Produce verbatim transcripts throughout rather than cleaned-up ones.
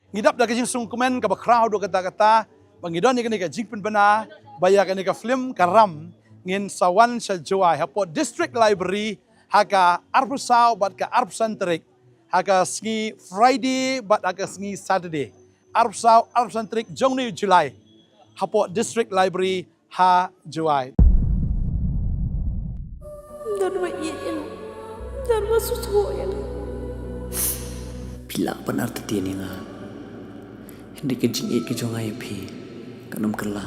Ngi dap da ka jingsngewkmen kaba khraw haduh katta katta ba ngi don ïa kane ka jingpynbna ba ïa kane ka film Ka Ram ngin sa wan sha Jowai hapoh District Library ha ka arphew saw bad ka arphew san tarik, ha ka sngi Friday bad ha ka sngi Saturday, arphew saw arphew san tarik jong une u July, hapoh District Library ha Jowai. Don ba ïeit ïa nga. Don ba sngewthuh ïa nga. Phi lah ban artatien ïa nga. Hynrei ka jingïeit ka jong nga ïa phi kan ym kylla.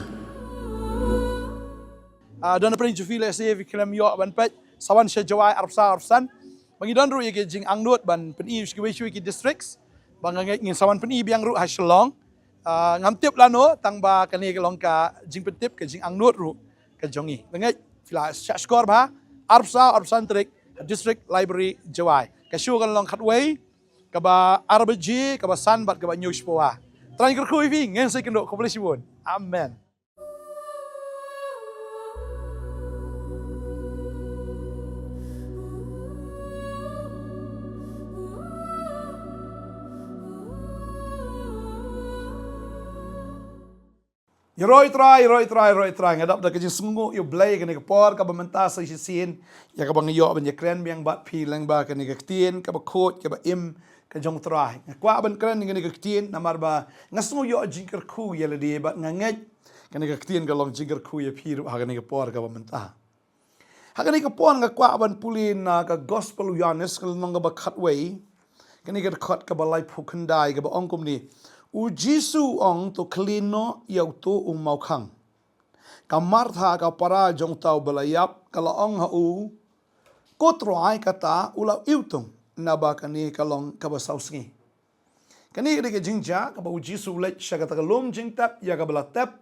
Ah, don na pdeng jong phi lehse phi khlem ïoh ban peit, sa wan sha Jowai arphew saw arphew san. Ba ngi don ruh ïa ki jingangnud ban pyni sha kiwei kiwei ki districts. Ba nga ngeit ngin sa wan pyni biang ruh ha Shillong. Ah, ngam tip lano, tang ba kane ka long ka jingpyntip, ka jingangnud ruh ka jong ngi. Nga ngeit phi la shah shkor bha, arphew saw arphew san tarik, District Library Jowai. Ka show kan long khatwei, kaba ar baje, kaba san bad kaba hynñiew shiphew. Trai kyrkhu ïa phi, ngin sa ïakynduh, khublei shibun. Amen. Ïaroh ïa U Trai, ïaroh ïa U Trai, ïaroh ïa U Trai. Nga dap da ka jingsngewnguh ïa U Blei kane ka por kaba mynta sa shisien, ïa kaba nga ïoh ban ïakren biang bad phi lyngba kane ka ktien kaba khuid kaba im ka jong U Trai. Nga kwah ban kren ïa kane ka ktien namar ba nga sngew ïoh jingkyrkhu ïa lade bad nga ngeit kane ka ktien ka long jingkyrkhu ïa phi ruh ha kane ka por kaba mynta. Ha kane ka por nga kwah ban pule na ka Gospel u Ïoannis, ka lynnong kaba khatwei, kane ka dkhot kaba laiphew khyndai, kaba ong kumne: U Jisu u ong, to khlieh noh ïa uto u mawkhang. Ka Martha, ka para jong uta uba la ïap, ka la ong ha u, ko Trai, kata u la iwtung, naba kane ka long kaba saw sngi. Kane ka dei ka jingjia kaba U Jisu u leit sha kata ka lum jingtep ïa kaba la tep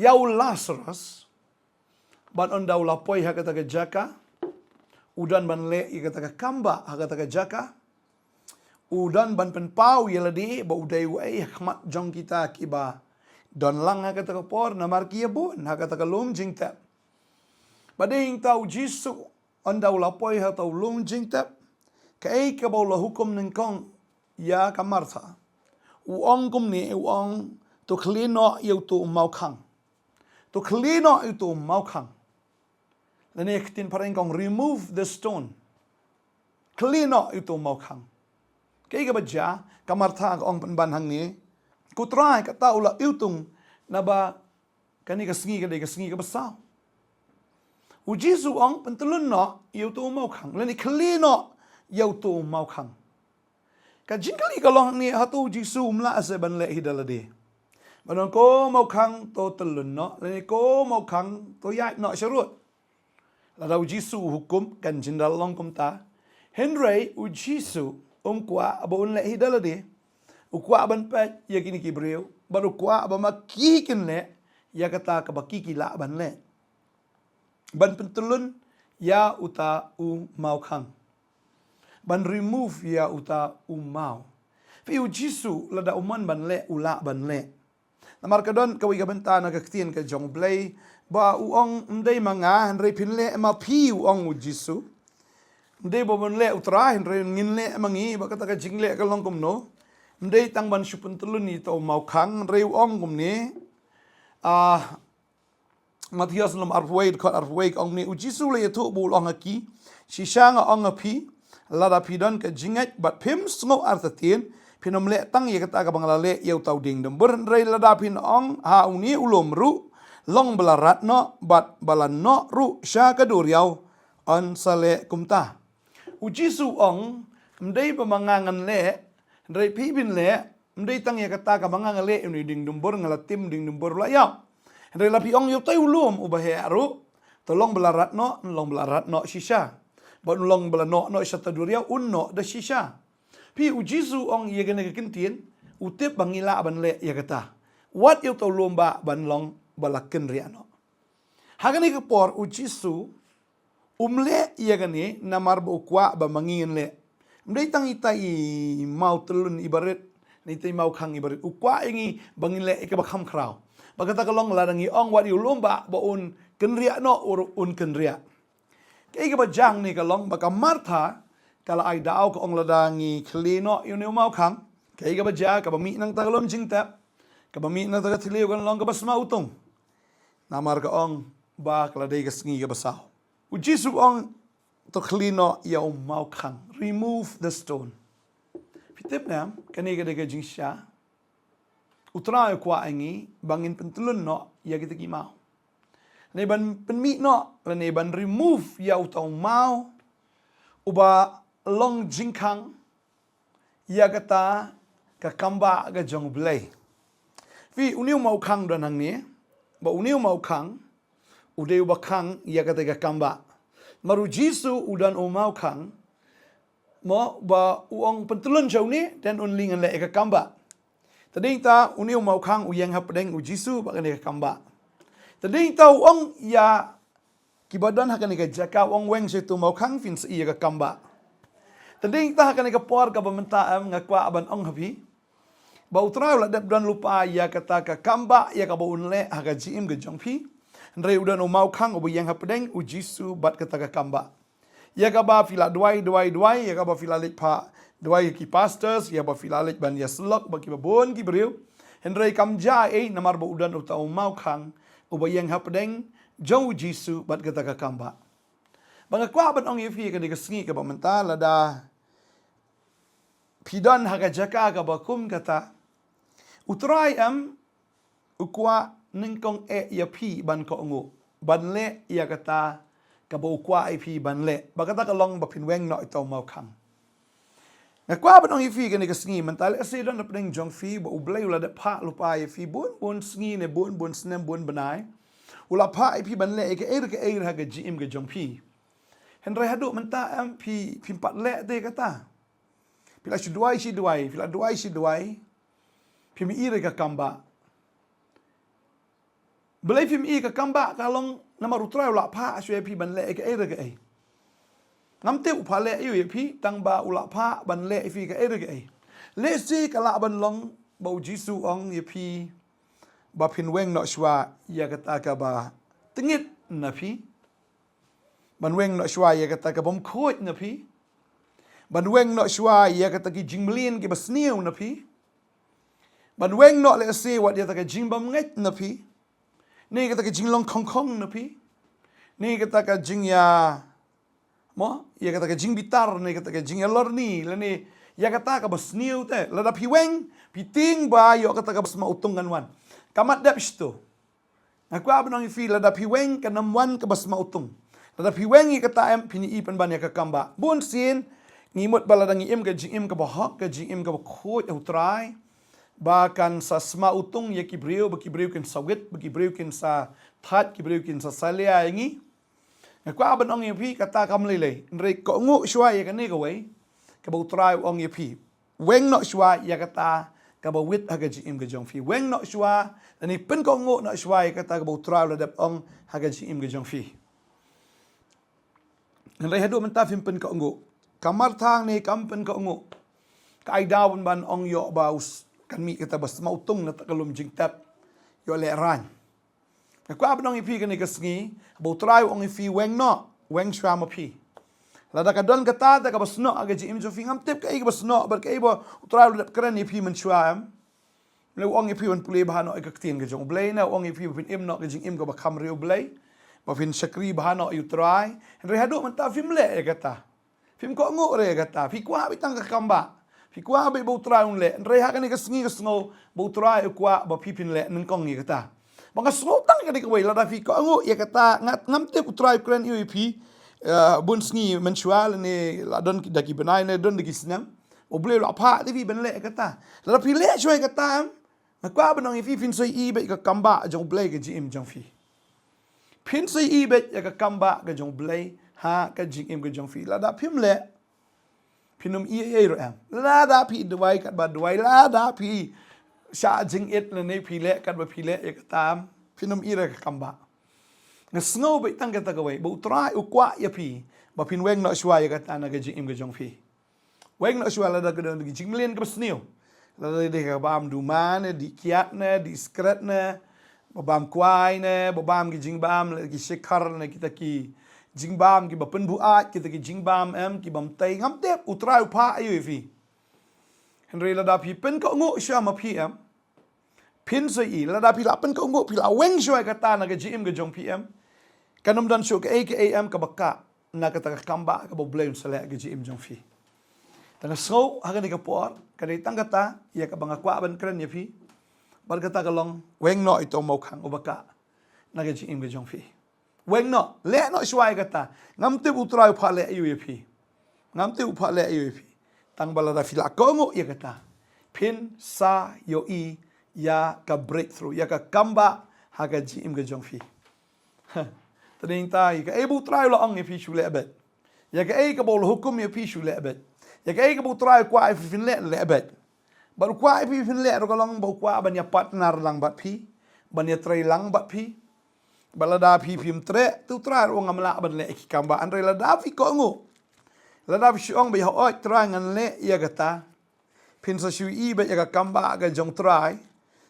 ïa u Lasarus. Bad ynda u la poi ha kata ka jaka, u don ban leh ïa kata ka kambah ha kata ka jaka. U don ban pynpaw ïa lade ba u dei uei ha khmat jong kita kiba don lang ha kata ka por, namar ki ïa bun ha kata ka lum jingtep. Bad dei ïa kata U Jisu, ynda u la poi ha uta u lum jingtep, kaei kaba u la hukum nyngkong ïa ka Martha? U ong kumne, u ong, to khlieh noh ïa uto u mawkhang. To khlieh noh ïa uto u mawkhang. Lane ka ktien phareng ka ong, remove the stone. Khlieh noh ïa uto u mawkhang. Kaei kaba jia? Ka Martha ka ong pynban hangne, ko Trai, kata u la iwtung, naba kane ka sngi ka dei ka sngi kaba saw. U Jisu u ong, pyntylun noh ïa uto u mawkhang, lane khlieh noh ïa uto u mawkhang. Ka jingkylli ka long hangne, hato U Jisu um lah seh ban leh hi da lade? Ban ong, ko mawkhang, to tylun noh, lane ko mawkhang, to ïaid noh sharud. Lada U Jisu u hukum, kan jin da long kumta. Hynrei U Jisu um kwah ba un leh hi da lade. U kwah ban peit ïa kine ki briew, bad u kwah ba ma ki kin leh ïa kata kaba ki ki lah ban leh. Ban pyntylun ïa uta u mawkhang. Ban remove ïa uta u maw. Phi, U Jisu lada u mon ban leh, u lah ban leh. Namar ka don kawei ka bynta na ka ktien ka jong U Blei, ba u ong, ym dei ma nga, hynrei phin leh ma phi, u ong U Jisu. Ym dei ba ban leh U Trai, hynrei ngin leh ma ngi, ba kata ka jingleh ka long kumno. Ym dei tang ban shu pyntylun ïa uta u mawkhang, hynrei u ong kumne. Ah, Mathaios lynnong arphew wei, dkhot arphew wei ka ong kumne, U Jisu u la ïathuh bad u la ong ha ki, shisha nga ong ha phi, lada phi don ka jingngeit bad phim sngew artatien, phin ym leh tang ïa kata kaba nga la leh ïa uta u dieng dumbur, hynrei lada phin ong ha une u lum ruh, long ba la rat noh bad ba la noh ruh sha ka duriaw, yn sa leh kumta. U Jisu u ong, ym dei ba ma nga ngan leh, hynrei phi phin leh, ym dei tang ïa kata kaba nga nga leh, ïa une u dieng dumbur, nga la tim dieng dumbur u la ïap. Hynrei la phi ong ïa uta u lum uba heh ruh, to long ba la rat noh, un long ba la rat noh shisha. Bad un long ba la noh noh sha ta duriaw, un noh da shisha. Phi, U Jisu u ong ïa kane ka ktien, u tip ba ngi lah ban leh ïa kata. Wat ïa uta u lum ba ban long ba la kynriah noh. Ha kane ka por U Jisu um leh ïa kane namar ba u kwah ba ma ngi ngin leh. Ym dei tang ita i maw tylun iba rit, ne ita i mawkhang iba rit. U kwah ïa ngi ba ngin leh ïa kaba kham khraw. Ba kata ka long lada ngi ong wat ïa u lum ba, ba un kynriah noh, u ruh un kynriah. Kaei kaba jia hangne ka long ba ka Martha ka la ai daw, ka ong lada ngi khlieh noh ïa une u mawkhang, Kaei kaba jia, kaba mih na kata ka lum jingtep, kaba mih na kata ka thliew kan long kaba sma utung. Namar ka ong ba ka la dei ka sngi kaba saw. U Jisu u ong to khlieh noh ïa u mawkhang. Remove the stone. Phi tip ne em, kane ka dei ka jingshisha U Trai u kwah ïa ngi ba ngin pyntylun noh ïa kita ki maw. Lane ban pynmih noh, lane ban remove ïa uta u maw uba long jingkhang ïa kata ka kambah ka jong U Blei. Phi, une u mawkhang don hangne, ba une u mawkhang u dei uba khang ïa kata ka kambah. Namar U Jisu u don u mawkhang, mo, ba u ong pyntylun sha une, then un leh ngan leh ïa ka kambah. Te dei ta une u mawkhang u ïeng hapdeng U Jisu bad kane ka kambah. Te dei ta u ong ïa kiba don ha kane ka jaka, u ong, weng sha utu u mawkhang, phin sa ïohi ïa ka kambah. Te dei ta ha kane ka por kaba mynta em, nga kwah ban ong ha phi ba U Trai u la dep don lypa ïa kata ka kambah ïa kaba un leh ha ka jingim ka jong phi. Hynrei u don u mawkhang uba ïeng hapdeng U Jisu bad kata ka kambah. Ïa kaba phi la duwai, duwai, duwai, ïa kaba phi la leit phah duwai ïa ki pastors, ïa kaba phi la leit ban ïasyllok bad kiba bun ki briew. Hynrei kam jia ei, namar ba u don uta u mawkhang uba ïeng hapdeng jong U Jisu bad kata ka kambah. Ba nga kwah ban ong ïa phi kane ka sngi kaba mynta, lada phi don ha ka jaka kaba kum kata, U Trai em u kwah nyngkong eh ïa phi ban kohnguh, ban leh ïa kata kaba u kwah ïa phi ban leh. Bad kata ka long ba phin weng noh ïa uta u mawkhang. Nga kwah ban ong ïa phi kane ka sngi mynta, lehse don hapdeng jong phi ba U Blei u la dep phah lypa ïa phi bun bun sngi ne bun bun snem, bun bnai. U la phah ïa phi ban leh ïa kaei re kaei re ha ka jingim ka jong phi. Hynrei haduh mynta em phi, phim pat leh de kata. Phi la shu duwai shu duwai, phi la duwai shu duwai. Phim ïohi re ka kambah. Balei phim ïohi ka kambah? Ka long namar U Trai u la phah shuwa ïa phi ban leh ïa kaei re kaei. Ngam tip u phah leh aïu ïa phi, tang ba u la phah ban leh ïa phi kaei re kaei. Lehse ka lah ban long ba U Jisu u ong ïa phi ba phin weng noh shuwa ïa kata kaba tyngit na phi. Ban weng noh shuwa ïa kata ka bym khuid na phi. Ban weng noh shuwa ïa kata ki jingmlien kiba sniew na phi. Ban weng noh lehse wat ïa kata ka jingbymngeit na phi. Ne kata ka jinglong khongkhong na phi. Ne kata ka jingïa, mo, ïa kata ka jingbitar, ne kata ka jingïalorni, lane ïa kata kaba sniew te. Lada phi weng, phi tieng ba ïoh kata kaba sma utung kan wan. Ka mat dep shto. Nga kwah ban ong ïa phi, lada phi weng kan ym wan kaba sma utung. Lada phi weng ïa kata em, phin ïohi pynban ïa ka kambah. Bun sien ngi mut ba lada ngi im ka jingim kaba hok, ka jingim kaba khuid ha U Trai, ba kan sa sma utung ïa ki briew, ba ki briew kin sa wit, ba ki briew kin sa thait, ki briew kin sa salia ïa ngi. Nga kwah ban ong ïa phi kata kam lei lei. Hynrei kohnguh shuwa ïa kane kawei kaba U Trai u ong ïa phi. Weng noh shuwa ïa kata kaba wit ha ka jingim ka jong phi. Weng noh shuwa, lane pynkohnguh noh shuwa ïa kata kaba U Trai u la dep ong ha ka jingim ka jong phi. Hynrei haduh mynta phim pynkohnguh. Ka Martha hangne kam pynkohnguh. Ka ai daw ban ong ïoh ba u s-, kan mih kata ba sma utung na kata ka lum jingtep. Ïoh lehraiñ. Nga kwah ban ong ïa phi kane ka sngi, ba U Trai u ong ïa phi weng noh, weng shuwa ma phi. Lada ka don kata, kata kaba snoh ha ka jingim jong phi, ngam tip kaei kaba snoh, bad kaei ba U Trai u la dep kren ïa phi mynshuwa em. Ne u ong ïa phi ban pule bha noh ïa ka ktien ka jong U Blei, ne u ong ïa phi ban im noh ka jingim kaba kham ri U Blei, ba phin shakri bha noh ïa U Trai. Hynrei haduh mynta phim leh ïa kata. Phim kohnguh re kata, phi kwah beit tang ka kambah. Phi kwah beit ba U Trai un leh. Hynrei ha kane ka sngi ka sngew ba U Trai u kwah ba phi phin leh nyngkong ïa kata. Ba nga sngew tang kane kawei, lada phi kohnguh ïa kata, nga, ngam tip U Trai u kren aïu ïa phi, eh, bun sngi mynshuwa lane la don ki, da ki bnai ne don da ki snem. U Blei u la phah te phi ban leh ïa kata. Lada phi leh shuwa ïa kata em, nga kwah ban ong ïa phi, phin sa ïohi beit ka kambah jong U Blei ha ka jingim jong phi. Phin sa ïohi beit ïa ka kambah ka jong U Blei ha ka jingim ka jong phi. Lada phim leh, phin ym ïohi ei ruh em. Lada phi duwai katba duwai, lada phi shah jingit lane phi leh katba phi leh ïa kata em, phin ym ïohi re ka kambah. Nga sngew beit tang kata kawei, ba U Trai u kwah ïa phi ba phin weng noh shuwa ïa kata na ka jingim ka jong phi. Weng noh shuwa lada ka don ki jingmlien kaba sniew. Lada dei ka bam duma ne, dih kiad ne, dih sikret ne, ba bam kwai ne, ba bam ki jingbam, lada ki shikhar ne, kita ki jingbam kiba pynbuaid, kita ki jingbam em, ki bam tei, ngam tip U Trai u phah aïu ïa phi. Hynrei lada phi pynkohnguh shuwa ma phi em, phin sa ïohi, lada phi la pynkohnguh, phi la weng shuwa ïa kata na ka jingim ka jong phi em, kan ym don shuh kaei kaei em kaba kah na kata ka kambah kaba U Blei un sa leh ha ka jingim jong phi. Te nga sngew ha kane ka por ka dei tang kata ïa kaba nga kwah ban kren ïa phi. Bad kata ka long, weng noh ïa uta u mawkhang uba kah na ka jingim ka jong phi. Weng noh, leh noh shuwa ïa kata. Ngam tip U Trai u phah leh aïu ïa phi. Ngam tip u phah leh aïu ïa phi. Tang ba lada phi la kohnguh ïa kata, phin sa ïohi ïa ka breakthrough, ïa ka kambah ha ka jingim ka jong phi. Te nangta ïa kaei ba U Trai u la ong ïa phi shu leh beit. Ïa kaei kaba u la hukum ïa phi shu leh beit. Ïa kaei kaba U Trai u kwah ïa phi phin leh, leh beit. Bad u kwah ïa phi phin leh ruh ka long ba u kwah ban ïa partner lang bad phi, ban ïa trei lang bad phi. Bad lada phi phim treh, te U Trai ruh ngam lah ban leh ïa ki kambah. Hynrei lada phi kohnguh, lada phi shu ong ba, ïa hooid Trai, ngan leh ïa kata, phin sa shu ïohi beit ïa ka kambah ka jong U Trai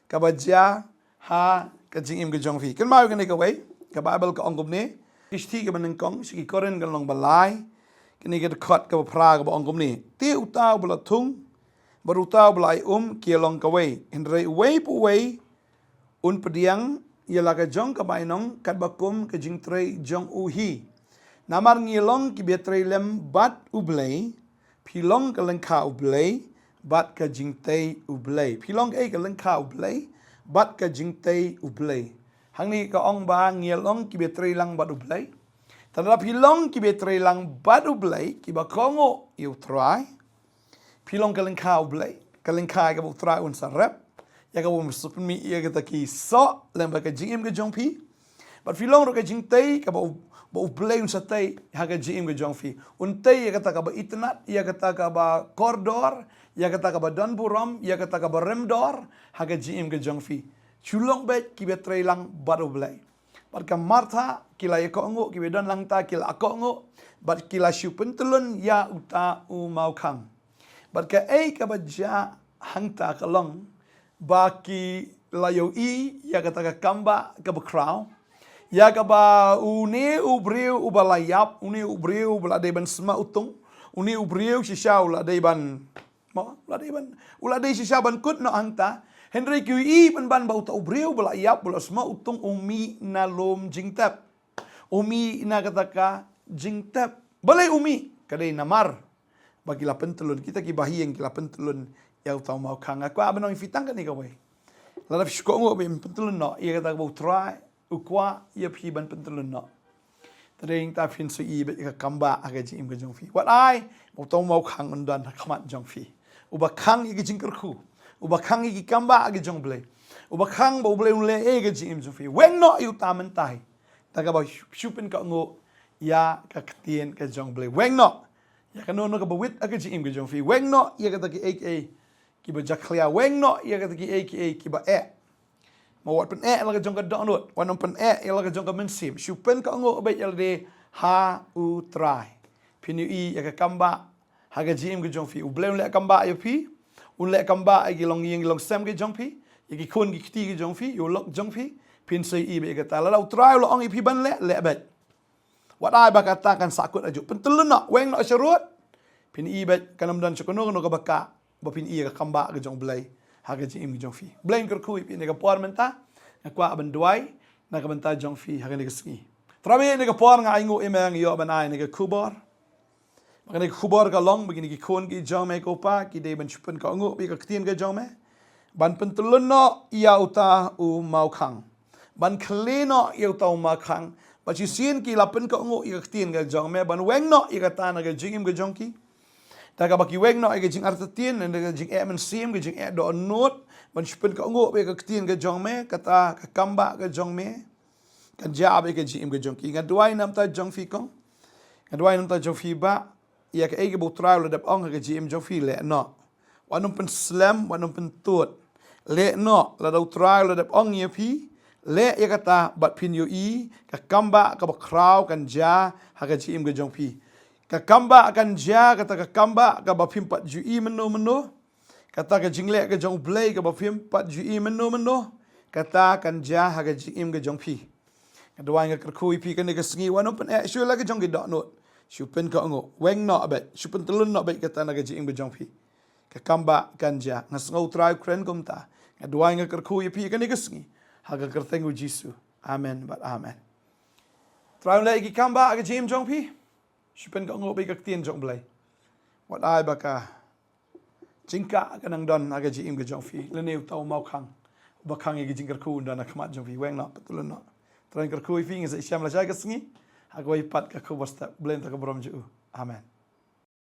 kaba jia ha ka jingim ka jong phi. Kynmaw kane kawei ka Baibl ka ong kumne. Ki shithi kaba nyngkong sha ki Korinth ka lynnong ba lai, kane ka dkhot kaba phra kaba ong kumne: Te uta uba la thung bad uta uba la ai um ki ïa long kawei, hynrei uwei pa uwei un pdiang ïa la ka jong ka bainong katba kum ka jingtrei jong u hi. Namar ngi long kiba ïatrei lem bad U Blei. Phi long ka lyngkha U Blei bad ka jingtei U Blei. Phi long kaei? Ka lyngkha U Blei bad ka jingtei U Blei. Hangne ka ong ba ngi long kiba ïatrei lang bad U Blei. Te lada phi long kiba ïatrei lang bad U Blei, kiba kohnguh ïa U Trai, phi long ka lyngkha U Blei, ka lyngkha ïa kaba U Trai un sa rep, ïa kaba un sa pynmih ïa kita ki soh lem bad ka jingim ka jong phi. Bad phi long ruh ka jingtei kaba U, ba U Blei un sa tei ha ka jingim ka jong phi. Un tei ïa kata kaba itynnad, ïa kata kaba kordor, ïa kata kaba don burom, ïa kata kaba remdor ha ka jingim ka jong phi. Shu long beit kiba ïatrei lang bad U Blei. Bad ka Martha, ki la ïa kohnguh, kiba don lang ta ki la kohnguh, bad ki la shu pyntyllun ïa uta u mawkhang. Bad kaei kaba jia hangta ka long ba ki la ïohi ïa kata ka kambah kaba khraw, ïa kaba une u briew uba la ïap, une u briew uba la dei ban sma utung, une u briew shisha u la dei ban, mo, u la dei ban, u la dei shisha ban kut noh hangta. Hynrei ki ïohi pynban ba uta u briew uba la ïap, uba la sma utung, u mih na lum jingtep. U mih na kata ka jingtep. Balei u mih? Ka dei namar ba ki la pyntyllun, kita kiba ïeng ki la pyntyllun ïa uta u mawkhang. Nga kwah ban ong ïa phi tang kane kawei. Lada phi shu kohnguh ba phin pyntyllun noh ïa kata kaba U Trai u kwah ïa phi ban pyntyllun noh, te dei nangta phin sa ïohi beit ïa ka kambah ha ka jingim ka jong phi. Wat ai ba uta u mawkhang un don ha khmat jong phi, uba khang ïa ka jingkyrkhu, uba khang ïa ki kambah ka jong U Blei, uba khang ba U Blei un leh ïa ka jingim jong phi. Weng noh ïa uta mynta hi da kaba shu, shu pynkohnguh ïa ka ktien ka jong U Blei. Weng noh ïa kano kano kaba wit ha ka jingim ka jong phi. Weng noh ïa kata kiei kiei kiba jakhlia. Weng noh ïa kata kiei kiei kiba eh. Ma wat pyneh la ka jong ka dohnud, wat nym pyneh ïa la ka jong ka mynsiem. Shu pynkohnguh beit ïa lade ha U Trai, phin ïohi ïa ka kambah ha ka jingim ka jong phi. U Blei un leh kambah ïa phi, un leh kambah ïa ki longïing ki longsem ka jong phi, ïa ki khun ki kti ka jong phi, ïa u lok jong phi. Phin sa ïohi beit ïa kata. Lada U Trai u la ong ïa phi ban leh, leh beit. Wat ai ba kata kan sahkut ajuh. Pyntyllun noh, weng noh sharud. Phin ïohi beit kan ym don shuh kano kano kaba kah ba phin ïohi ïa ka kambah ka jong U Blei ha ka jingim ka jong phi. Blei un kyrkhu ïa phi ha kane ka por mynta. Nga kwah ban duwai na ka bynta jong phi ha kane ka sngi. Trai, ha kane ka por nga ainguh ïa me, nga ïoh ban ai kane ka khubor. Ba kane ka khubor ka long ba kine ki khun ki jong me ko Pa, ki dei ban shu pynkohnguh ïa ka ktien ka jong me, ban pyntyllun noh ïa uta u mawkhang, ban khleh noh ïa uta u mawkhang. Ba shisien ki la pynkohnguh ïa ka ktien ka jong me, ban weng noh ïa kata na ka jingim ka jong ki. Da kaba ki weng noh ïa ka jingartatien, na ka jingeh mynsiem, ka jingeh dohnud, ban shu pynkohnguh ïa ka ktien ka jong me, kata ka kambah ka jong me kan jia ha ka jingim ka jong ki. Nga duwai na ka bynta jong phi kong. Nga duwai na ka bynta jong phi Bah. Ïa kaei kaba U Trai u la dep ong ha ka jingim jong phi, leh noh. Wat nym pynslem, wat nym pyntud. Leh noh, lada U Trai u la dep ong ïa phi, leh ïa kata bad phin ïohi ka kambah kaba khraw kan jia ha ka jingim ka jong phi. Ka kambah kan jia, kata ka kambah kaba phim pat ju ïohi mynno mynno. Kata ka jingleh ka jong U Blei kaba phim pat ju ïohi mynno mynno, kata kan jia ha ka jingim ka jong phi. Nga duwai, nga kyrkhu ïa phi kane ka sngi, wat nym pyneh shuh la ka jong ki dohnud. Shu pynkohnguh, weng noh beit, shu pyntyllun noh beit kata na ka jingim ka jong phi. ka kam ba kan jia. Nga sngew Trai u kren kumta. Nga duwai nga kyrkhu ïa phi kane ka sngi ha ka kyrteng u Jisu. Amen bad amen. Trai u leh ïa ki kam ba ha ka jingim jong phi. Shu pynkohnguh bad ka ktien jong u Blei. Wat ai ba ka jingkah ka nang don ha ka jingim ka jong phi. Lane uta u mawkhang ba khang ïa ka jingkyrkhu un don ha khmat jong phi. Weng noh, pyntylun noh. Trai un kyrkhu ïa phi. Ngin sa ïashem lashai ka sngi ha kawei pat ka khubor step. Blei un don ka burom jong u. Amen.